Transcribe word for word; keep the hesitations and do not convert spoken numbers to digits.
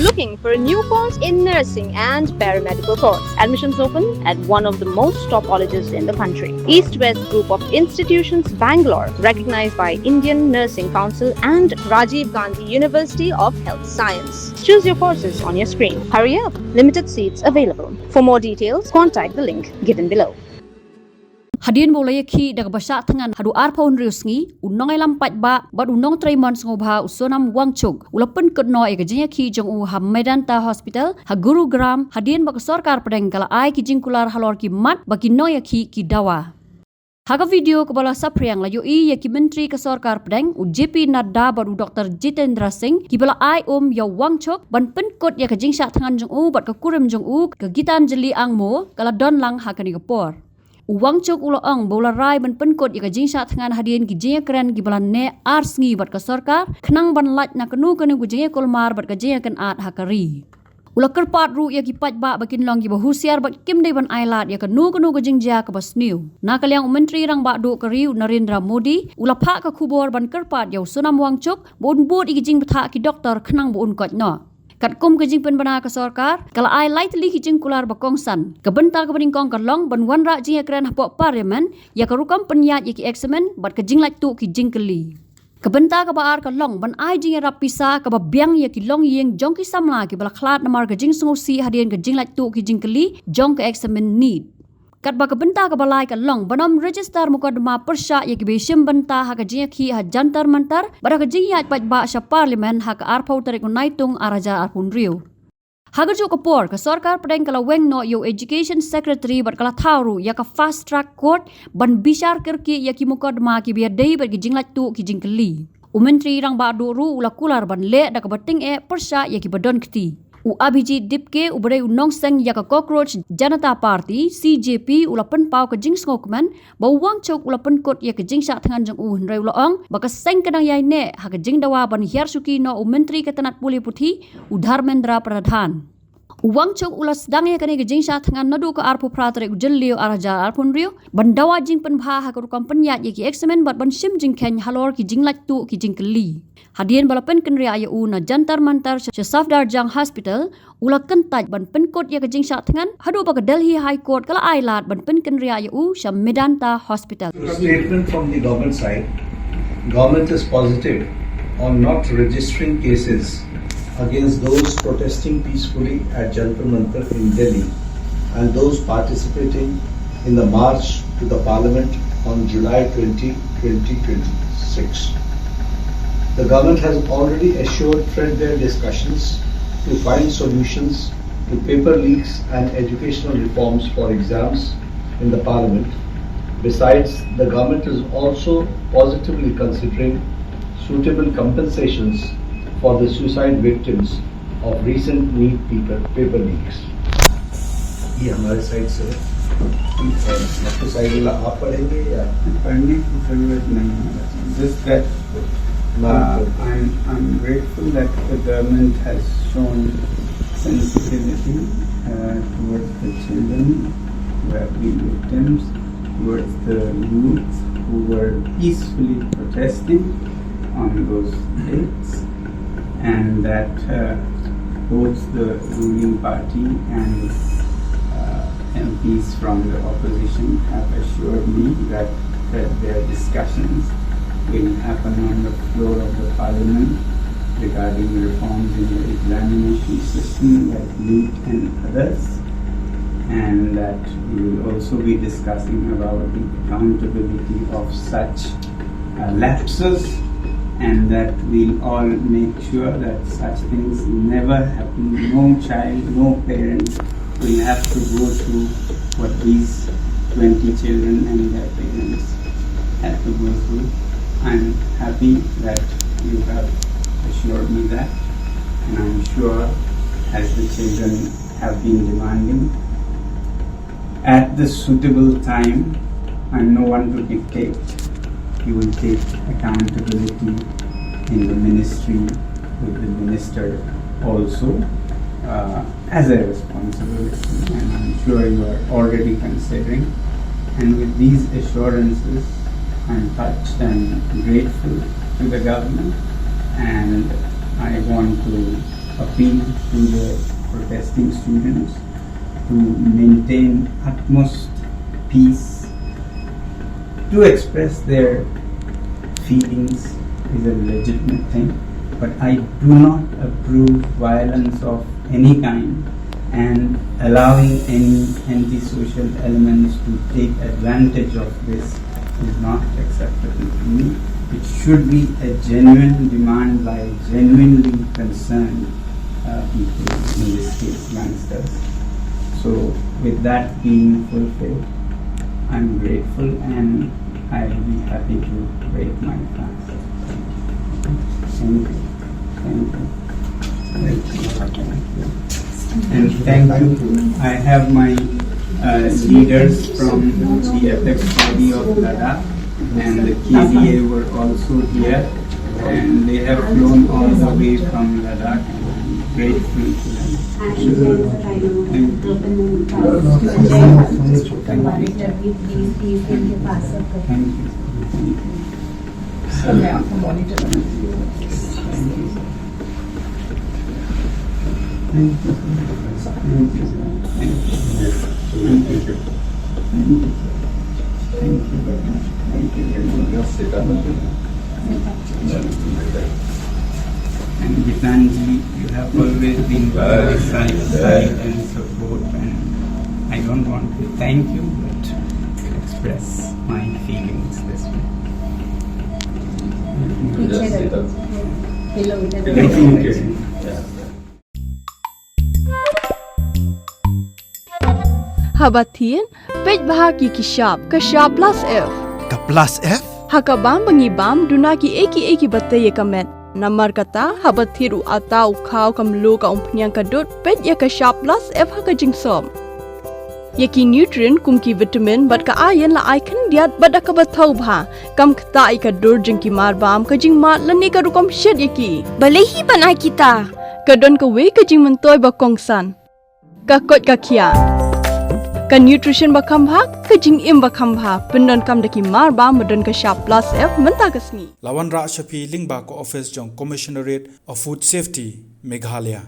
Looking for a new course in nursing and paramedical course? Admissions open at one of the most top colleges in the country. East West Group of Institutions, Bangalore, recognized by Indian Nursing Council and Rajiv Gandhi University of Health Science. Choose your courses on your screen. Hurry up, limited seats available. For more details, contact the link given below. Hadien ba u la ïakhih da kaba shah thngan haduh arphew hynriew sngi, u nongïalam paidbah bad u nongtrei mon sngewbha u Sonam Wangchuk u la pynkut noh ïa ka jingïakhih jong u ha Medanta Hospital ha Gurugram, hadien ba ka sorkar pdeng ka la ai ki jingkular halor ki mat ba ki nongïakhih ki dawa. Ha ka video kaba la saphriang la ïohi ïa ki myntri ka sorkar pdeng, u J P Nadda bad u Doctor Jitendra Singh, kiba la ai um ïa u Wangchuk ban pynkut ïa ka jingshah thngan jong u bad ka kurim jong u, ka Gitanjali Angmo, ka la don lang ha kane ka por. U Wangchuk u la ong ba u la rai ban pynkut ïa ka jingshah thngan hadien ki jingïakren kiba la neh ar sngi bad ka sorkar, khnang ban lait na kano kano ka jingïakulmar bad ka jingïakynad ha ka ri. U la kyrpad ruh ïa ki paidbah ba kin long kiba husiar bad kim dei ban ailad ïa kano kano ka jingjia kaba sniew. Na ka liang u Myntri Rangbah Duh ka ri u Narendra Modi u la phah ka khubor ban kyrpad ïa u Sonam Wangchuk ba un bud ïa ki jingbthah ki doktor khnang ba un koit noh. Katkum ka jingpynbna ka sorkar, ka la ai lai tylli ki jingkular ba kongsan. Ka bynta kaba nyngkong ka long ban wanrah jingïakren hapoh Parliament ïa ka rukom pynïaid ïa ki eksamin bad ka jinglait tuh ki jingkylli. Ka bynta kaba ar ka long ban ai jingïarap pisa kaba biang ïa ki longïing jong ki samla kiba la khlad namar ka jingsngewsih hadien ka jinglait tuh ki jingkylli jong ka eksamin NEET. Katba ka bynta kaba lai ka long ban ym register mukotduma pyrshah ïa kiba ïashim bynta ha ka jingïakhih ha Jantar Mantar bad ha ka jingïaid paidbah sha Parliament ha ka arphew tarik u Naitung ar hajar arphew hynriew. Ha kajuh ka por, ka sorkar pdeng ka la weng noh ïa u Education Secretary bad ka la thaw ruh ïa ka Fast Track Court ban bishar kyrkieh ïa ki mukotduma kiba ïadei bad ki jinglait tuh ki jingkylli. U Myntri Rangbah Duh ruh u la kular ban leh da kaba tyngeh pyrshah ïa kiba don kti. U Abhijit Dipke uba dei u nongseng ïa ka Cockroach Janata Party, C J P, u la pynpaw ka jingsngewkmen ba u Wangchuk u la pynkut ïa ka jingshah thngan jong u, hynrei u la ong ba ka seng ka dang ïaineh ha ka jingdawa ban hiar shuki noh u Myntri ka tnat pule puthi, u Dharmendra Pradhan. U Wangchuk u la sdang ïa kane ka jingshah thngan naduh ka arphew phra tarik u Jylliew ar hajar arphew hynriew ban dawa jingpynbha ha ka rukom pynïaid ïa ki eksamin bad ban shim jingkheiñ halor ki jinglait tuh ki jingkylli. Hadien ba la pynkynriah ïa u na Jantar Mantar sha Safdarjung Hospital, u la kyntait ban pynkut ïa ka jingshah thngan haduh ba ka Delhi High Court ka la ai lad ban pynkynriah ïa u sha Medanta Hospital. A statement from the government side, government is positive on not registering cases against those protesting peacefully at Jantar Mantar in Delhi and those participating in the march to the parliament on July twenty, twenty twenty-six. The government has already assured threadbare discussions to find solutions to paper leaks and educational reforms for exams in the parliament. Besides, the government is also positively considering suitable compensations for the suicide victims of recent NEET paper, paper leaks. ये हमारे साइड से ठीक है। आपके साइड वाला आप पढ़ेंगे या? पढ़ने की जरूरत नहीं है। Just that, uh, I'm, I'm grateful that the government has shown sensitivity, uh, towards the children who have been victims, towards the youth who were peacefully protesting on those dates, and that, uh, both the ruling party and, uh, M Ps from the opposition have assured me that, that their discussions will happen on the floor of the parliament regarding reforms in the examination system like NEET and others, and that we will also be discussing about the accountability of such, uh, lapses, and that we'll all make sure that such things never happen. No child, no parent will have to go through what these twenty children and their parents had to go through. I'm happy that you have assured me that, and I'm sure, as the children have been demanding, at the suitable time, I'm no one to dictate, you will take accountability in the ministry with the minister also, uh, as a responsibility, and I'm sure you are already considering. And with these assurances, I'm touched and grateful to the government, and I want to appeal to the protesting students to maintain utmost peace, to express their feelings is a legitimate thing, but I do not approve violence of any kind, and allowing any antisocial elements to take advantage of this is not acceptable to me. It should be a genuine demand by genuinely concerned uh, people, in this case youngsters. So, with that being fulfilled, I'm grateful and I'll be happy to wave my flag. Thank you. Thank you. Thank you. And thank you. I have my uh, leaders from the apex body of Ladakh and the K D A were also here, and they have flown all the way from Ladakh. I'm grateful to them. Thank you. Thank you. Thank you. Thank you. Thank you. Thank you. Thank you. Thank you. Thank you very much. Thank you very much. And Gitanji, you have always been by my side, side and support, and I don't want to thank you, but to express my feelings this way. Thank you. Haba thied, peit bha ïa ki shap, ka shap plus F. Ka plus F? Ha ka bam ba ngi bam, duna kiei kiei kiba tei ïa ka met. Namar kata, haba thied u atta u khaw, ka mluh, ka umphniang, ka dud, peit ïa ka shap plus F ha ka jingsop. Ïa ki nutrient kum ki vitamin bad ka iron la ai khyndiat bad da kaba thaw bha. Kam ktah ïa ka dur jong ki mar bam, ka jingmad lane ka rukom shet ïa ki. Balei hi ban ai kita? Ka don kawei ka jingmyntoi ba kongsan. Ka koit ka khiah. Ka nutrition ba kham bha, ka jingim ba kham bha, pyndonkam da ki mar bam ba don ka shap plus F mynta ka sngi. La wanrah sha phi lyngba ka office jong Commissionerate of Food Safety, Meghalaya.